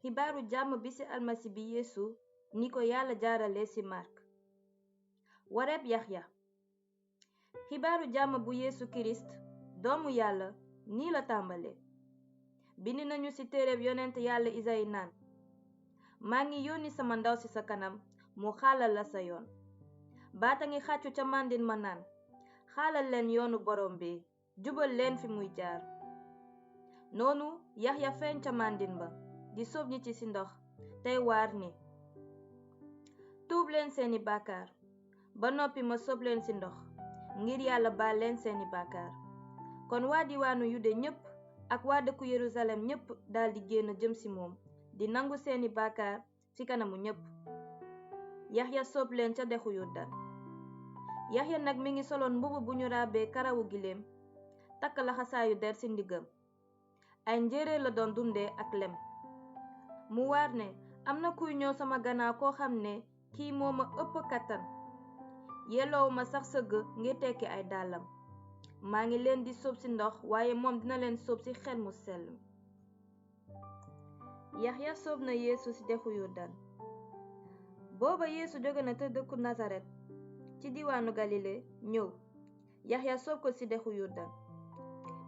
xibaaru jàmm bi ci almasi bi yeesu ni ko yàlla jaarale ci Màrk. wareeb Yaxya. xibaaru jàmm bu yeesu kirist doomu yàlla nii la tàmbale. bind nañu ci téereb yonent yàlla Isayi naan, maa ngi yónni sama ndaw ci sa kanam mu xaalal la sa yoon. baata ngi xàccu ca màndin ma naan, xaalal leen yoonu borom bi, jubal leen fi muy jaar. noonu Yaxya feeñ ca màndin ba di sóob nit ci ndox tey waar ni, tuub leen seeni bàkkaar ba noppi ma sóob leen ci ndox ngir yàlla baal leen seeni bàkkaar. kon waa diwaanu yude ñépp ak waa dëkku Yerusalem ñépp daldi génn jëm ci moom di nangu seeni bàkkaar ci kanamu ñépp. Yaxya sóob leen ca dexu Yordaan. Yaxya nag mi ngi soloon mbubb bu ñu ràbbee karawu giléem, takk laxasaayu der ci ndiggam. ay njéeréer la doon dundee ak lem. mu waar ne, am na kuy ñëw sama gannaaw koo xam ne kii moo ma ëpp kàttan. yelloowu ma sax sëgg ngir tekki ay dàllam. maa ngi leen di sóob ci ndox waaye moom dina leen sóob ci xel mu sell. Yaxya sóob na Yeesu ci dexu Yordaan. booba Yeesu jóge na te dëkku Nasaret ci diwaanu Galile ñëw. Yaxya sóob ko ci dexu Yordaan.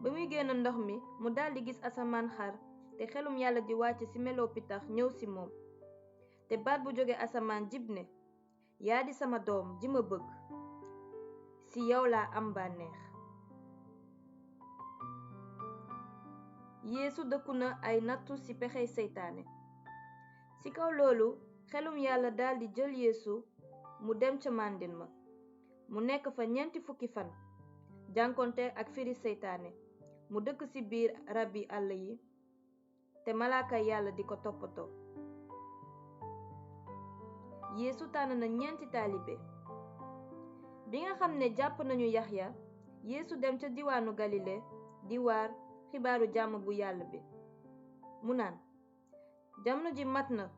ba muy génn ndox mi mu daldi gis asamaan xar te xelum yàlla di wàcc ci meloo pitax ñëw ci moom. te baat bu jóge asamaan jib ne, yaa di sama doom ji ma bëgg, ci yow laa am bànneex. Yeesu dëkku na ay nattu ci pexey seytaane. ci kaw loolu xelum yàlla daldi jël Yeesu mu dem ca màndin ma. mu nekk fa 4 fukki fan, jànkonte ak firi seytaane. mu dëkk ci biir rabi àll yi te malaaka yàlla di ko toppatoo. Yeesu tànn na 4 taalibe. bi nga xam ne jàpp nañu Yaxya, Yeesu dem ca diwaanu Galile di waar xibaaru jàmm bu yàlla bi. mu naan, jamono ji mat na,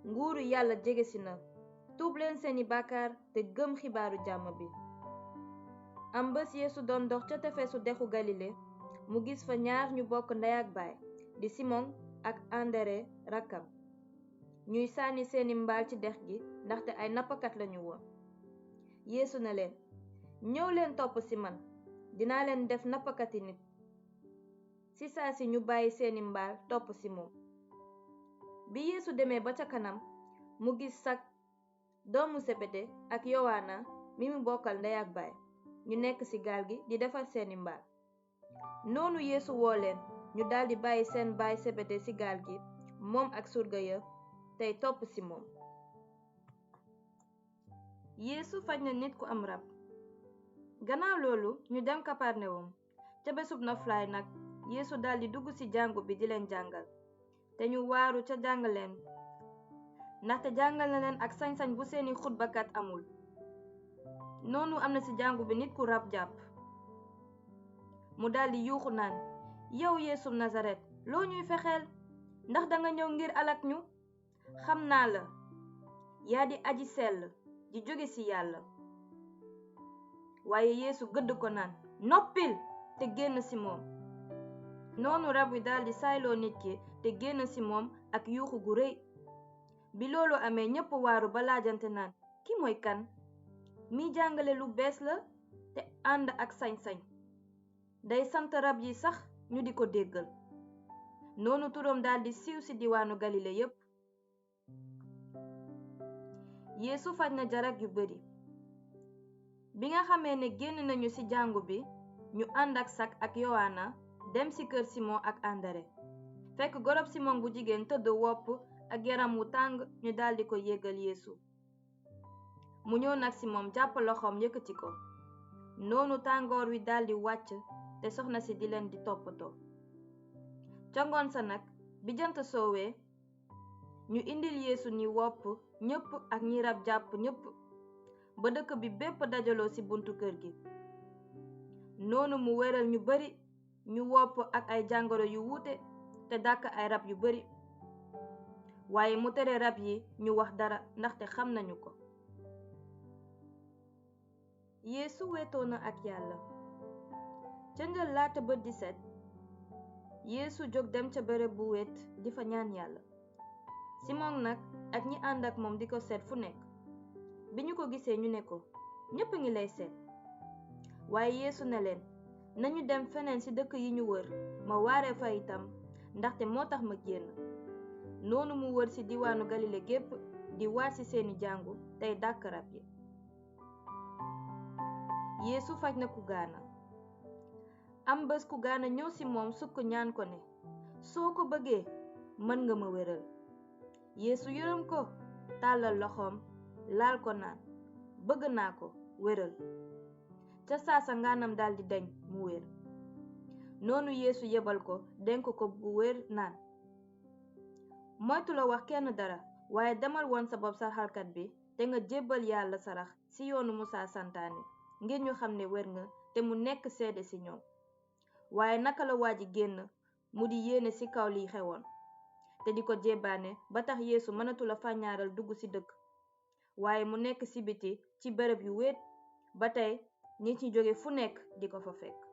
nguuru yàlla jegesi na, tuub leen seeni bàkkaar te gëm xibaaru jàmm bi. am bés Yeesu doon dox ca tefesu dexu Galile, mu gis fa ñaar ñu bokk ndey ak baay, di Simon ak Andere rakkam. ñuy sànni seeni mbaal ci dex gi ndaxte ay nappakat lañu woon. Yeesu na leen, ñëw leen topp ci man, dinaa leen def nappakati nit. ci saa si ñu bàyyi seeni mbaal topp ci moom. bi Yeesu demee ba ca kanam, mu gis Sak, doomu Sebede, ak Yowaana mi mu bokkal ndey ak baay, ñu nekk ci gaal gi di defar seeni mbaal. noonu Yeesu woo leen, ñu daldi bàyyi seen baay Sebede ci gaal gi, moom ak surga ya, tey topp ci moom. Yeesu faj na nit ku am rab. gannaaw loolu ñu dem Kaparnawum. ca bésub noflaay nag Yeesu daldi dugg ci jàngu bi di leen jàngal. te ñu waaru ca jàngaleen, ndaxte jàngal na leen ak sañ-sañ bu seeni xutbakat amul. noonu am na ci jàngu bi nit ku rab jàpp. mu daldi yuuxu naan, yow Yeesu Nasaret, loo ñuy fexeel? ndax danga ñëw ngir alak ñu? xam naa la, yaa di aji sell ji jóge ci yàlla. waaye Yeesu gëdd ko naan, noppil te génn ci moom. noonu rab wi daldi saayloo nit ki te génn ci moom ak yuuxu gu rëy. bi loolu amee ñépp waaru ba laajante naan, ki mooy kan? mi jàngale lu bees la te ànd ak sañ-sañ. day sant rab yi sax ñu di ko déggal. noonu turam daldi siiw ci diwaanu Galile yépp. Yeesu faj na jarag yu bari. bi nga xamee ne génn nañu ci jàngu bi, ñu ànd ak Sak ak Yowaana dem ci kër Simon ak Andere. fekk gorob Simon bu jigéen tëdd wopp ak yaram wu tàng, ñu daldi ko yégal Yeesu. mu ñëw nag ci moom, jàpp loxoom yëkkati ko. noonu tàngoor wi daldi wàcc te soxna si di leen di toppatoo. ca ngoon sa nag bi jant soowee, ñu indil Yeesu ñi wopp ñépp ak ñi rab jàpp ñépp, ba dëkk bi bépp dajaloo ci buntu kër gi. noonu mu wéral ñu bari ñu wopp ak ay jàngoro yu wuute te dàkk ay rab yu bari. waaye mu tere rab yi ñu wax dara ndaxte xam nañu ko. Yeesu wetoo na ak yàlla. ca njël laata bët di set, Yeesu jóg dem ca bërëb bu wet di fa ñaan yàlla. Simon nag ak ñi ànd ak moom di ko seet fu nekk. bi ñu ko gisee ñu ne ko ñépp ngi lay seet. waaye Yeesu ne leen nañu dem feneen ci dëkk yi ñu wër ma waare fa itam ndaxte moo tax ma génn. noonu mu wër ci diwaanu Galile gépp di waat ci seeni jàngu tey dàq rab yi. Yeesu faj na ku gaana. am bés ku gaana ñëw ci moom sukk ñaan ko ne soo ko bëggee mën nga ma wéral. Yeesu yërëm ko tàllal loxoom laal ko naan bëgg naa ko wéral. ca saasa ngaanam daldi deñ mu wér. noonu Yeesu yebal ko dénk ko bu wér naan moytu la wax kenn dara waaye demal woon sa bopp saraxalkat bi te nga jébbal Yàlla sarax ci yoonu Musaa santaane ngir ñu xam ne wér nga te mu nekk seede ci ñoom. waaye naka la waa ji génn mu di yéene ci kaw liy xewoon te di ko jébbaane ba tax Yeesu mënatula fàññaaral dugg ci dëkk waaye mu nekk ci biti ci bërëb yu wéet ba tey ñi ci jóge fu nekk di ko fa fekk.